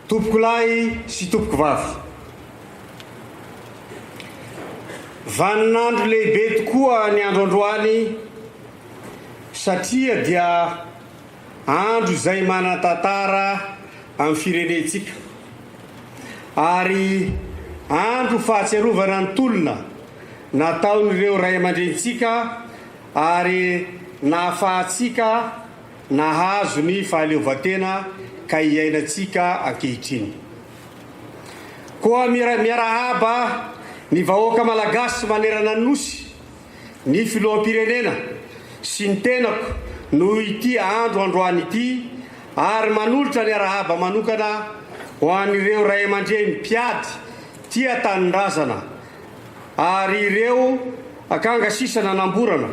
Tompokolahy sy tompokovavy, vaninandro lehibe tokoa ny andro androany satria dia andro izay manan-tantara amin'ny firenentsika ary andro fahatsiarovana ny tolona nataon'ireo ray aman-drenintsika ary nahafahantsika nahazo ny fahaleovantena ka iainantsika ankehitriny. Koa miarahaba ny vahoaka Malagasy manerana ny Nosy, ny Filoham-pirenena sy ny tenako noho ity andro androany ity ary manolotra ny arahaba manokana ho an'ireo ray aman-dreny mpiady tia tanindrazana ary ireo akanga sisa nanamborana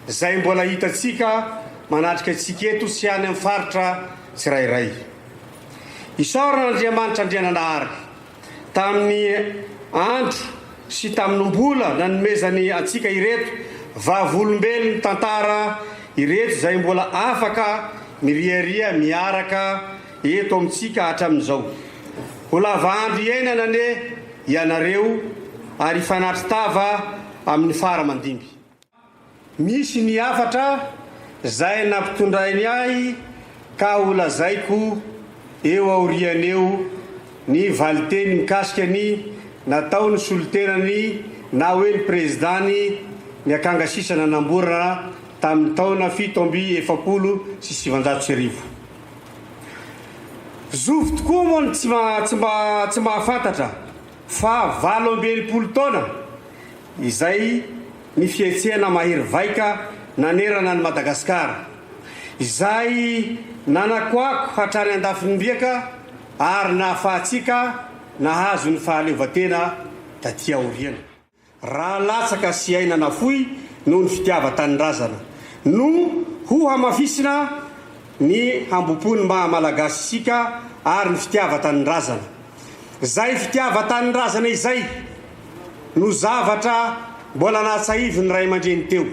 izay mbola hitantsika manatrika antsika eto sy any amin'ny faritra tsirairay. Isaorana Andriamanitra Andriananahary tamin'ny andro sy tamin'ny mbola nanomezany antsika ireto vavolombelon'ny tantara ireto izay mbola afaka miriaria miaraka eto amintsika hatramin'izao. Ho lava andro iainana anie ianareo ary hifanatri-tava amin'ny fara aman-dimby. Misy ny hafatra izay nampitondrainy ahy ka ho lazaiko eo aoriana eo ny valinteny mikasika ny nataon'ny solontenany na hoe ny prezidany ny akanga sisa nanamborana tamin'ny taona 1947. Zovy tokoa moa ny tsy tsy mba tsy mahafantatra fa 68 taona izay ny fihetsehana mahery vaika nanerana an'i Madagasikara, izay nanakoako hatrany andafin'ny riaka ary nahafahantsika nahazo ny fahaleovantena taty aoriana. Rà latsaka sy aina nafoy noho ny fitiavan-tanindrazana no ho hamafisina ny hambom-pon'ny maha Malagasy isika ary ny fitiavan-tanindrazana. Izay fitiavan-tanindrazana izay no zavatra mbola nahatsahivin'ny ray aman-dreny teo,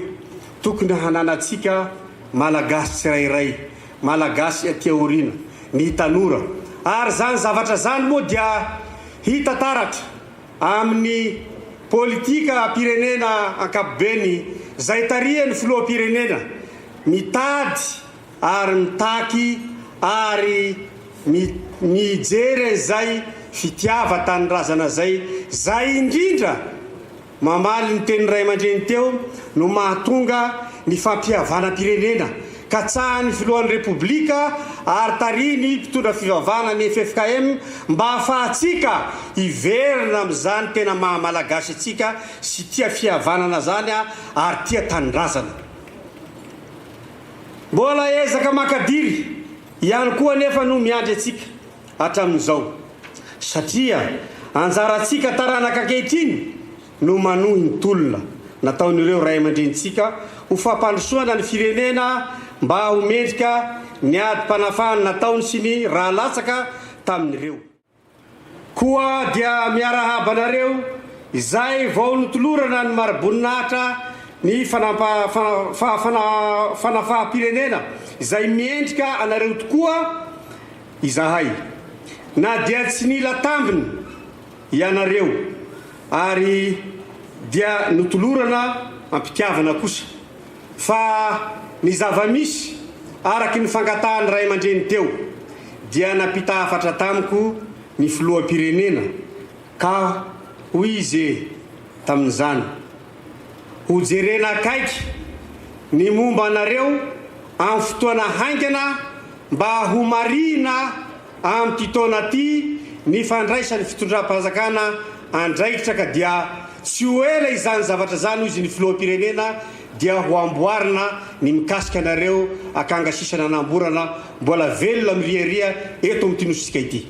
tokony hananantsika Malagasy tsirairay, Malagasy aty aoriana, ny tanora. Ary izany zavatra izany moa dia hita taratra amin'ny politikam-pirenena ankapobeny izay tarihan'ny filoham-pirenena mitady ary mitaky ary mijery an'izay fitiavan-tanindrazana zay, zay indrindra mamaly ny tenin'ny ray aman-dreny teo no mahatonga ny fampihavanam-pirenena katsahan'ny filohan'ny Repoblika ary tarihin'ny mpitondra fivavahana ny ffkm mba hahafahantsika hiverina amin'izany tena maha Malagasy antsika sy tia fihavanana zany ary tia tanindrazana. Mbola ezaka mankadiry ihany koa anefa no miandry antsika hatramin'izao, satria anjarantsika taranaka ankehitriny no manohy ny tolona nataon'ireo ray aman-drenintsika ho fampandrosoana ny firenena mba ho mendrika ny adim-panafahana nataony sy ny rà latsaka tamin'ireo. Koa dia miarahaba anareo izay vao notolorana ny mari-boninahitra ny fanafaham-pirenena izay miendrika anareo tokoa izahay, na dia tsy nila tambiny ianareo ary dia notolorana am-pitiavana kosa. Fa ny zava-misy, araky ny fangatahan'ny ray aman-dreny teo, dia nampita hafatra tamiko ny filoham-pirenena ka hoy izy e tamin'izany, Ho jerena akaiky ny momba anareo amin'ny fotoana haingana mba ho marihina Amin'ity taona ity ny fandraisan'ny fitondram-panjakana andraikitra ka dia tsy ho ela izany zavatra izany hoy izy ny filoham-pirenena dia ho amboarina ny mikasika anareo akanga sisa nanamborana mbola velona miriaria eto amin'ity nosintsika ity.